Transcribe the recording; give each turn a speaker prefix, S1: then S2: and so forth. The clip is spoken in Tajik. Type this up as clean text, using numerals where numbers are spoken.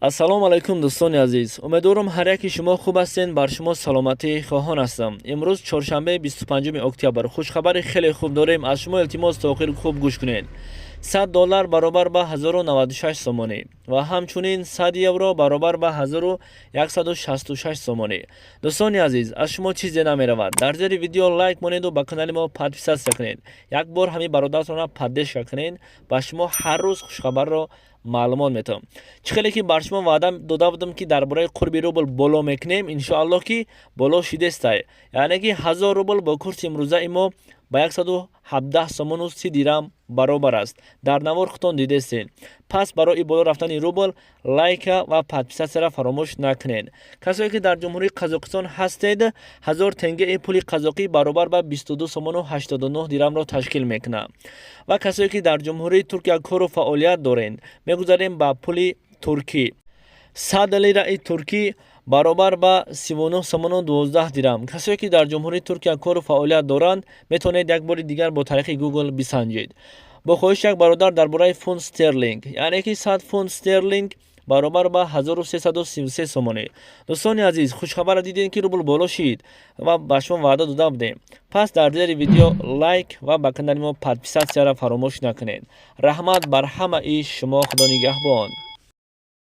S1: Ассалому алайкум, дӯстони азиз. Умедворам, ҳар яки шумо хуб ҳастен. Бар шумо саломатӣ хоҳон ҳастам. Имрӯз чоршанбе, 25 октябр. Хушхабари хеле хуб дорем. Аз шумо илтимос, то охир хуб гӯш кунед. 100 доллар баробар ба 1096 сомонӣ ва ҳамчунин 100 евро баробар ба 1166 сомонӣ. Дӯстони азиз, аз шумо чизе намеравад. Дар зери видео лайк монеду ба канали мо подписаться кунед. Як бор ҳамин бародаратонро поддержка кунед. Ба шумо ҳар рӯз хушхабарро маълумот метавам. Чӣ хеле ки бар шумо ваъда дода будам, ки дар бораи қурби рубл боло мекунем, иншоаллоҳ, ки боло шидестай. Яъне ки 1000 рубл бо курси имрӯзаи мо ба 117 сомону 30 дирам баробар аст. Дар навор худтон дидестед. Пас барои боло рафтани рубл лайка ва подписаться ра фаромӯш накунед. Касое ки дар Ҷумҳурии Қазоқистон ҳастед, 1000 тенгеи пули қазоқӣ баробар ба 22 сомону 89 дирамро ташкил мекунад. Ва касое ки дар Ҷумҳурии Туркия кору фаъолият доред, мегузарем ба пули туркӣ. 100 лираи туркӣ баробар ба 39 сомону 12 дирам. Касое ки дар Ҷумҳурии Туркия кору фаъолият доранд, метавонед як бори дигар бо тариқи Гугл бисанҷед. Бо хоҳиши як бародар дар бораи фунт стерлинг, яъне ки 100 фунт стерлинг баробар ба 1333 сомонӣ. Дӯстони азиз, хушхабарро дидем, ки рубл боло шид ва ба шумо ваъда дода будем. Пас дар зери видео лайк ва ба канали мо подписаться ра фаромӯш накунед. Раҳмат бар ҳамаи шумо. Худо нигаҳбон.